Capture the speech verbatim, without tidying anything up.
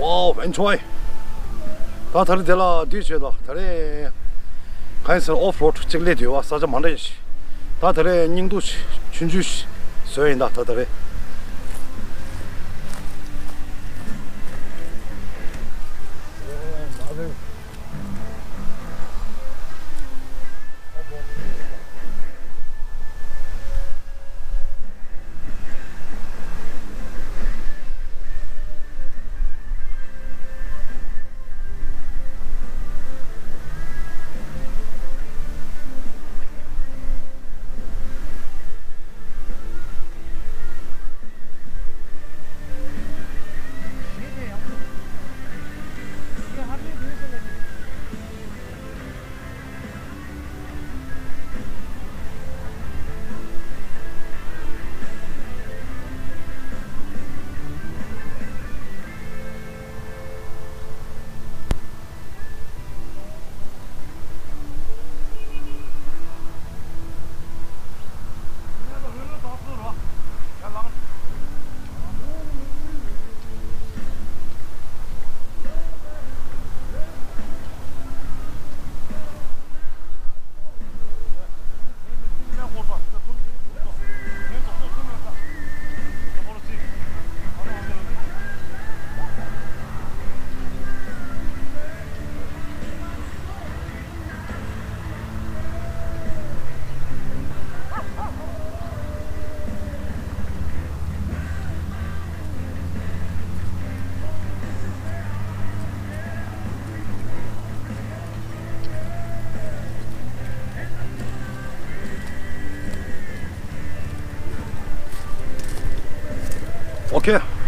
ཨོ་ཝེན་ཆོའི། ད་ད་རེས་དེ་ལ་འདི་བྱས་ད་ད་རེས་གང་ཡིན་ཟེར་ཨོཕ་རོཌ་གཅིག་སླེབས་དུས་བ་ས་ཆ་མ་འདྲ་ཡིན་ཞིག་ད་ད་རེས་སྙིང་སྡུག་ཆུང་ཆུང་ཞིག་བཟོས་ཡིན་ད་ད་ད་རེས། ཨོ་ཁེ།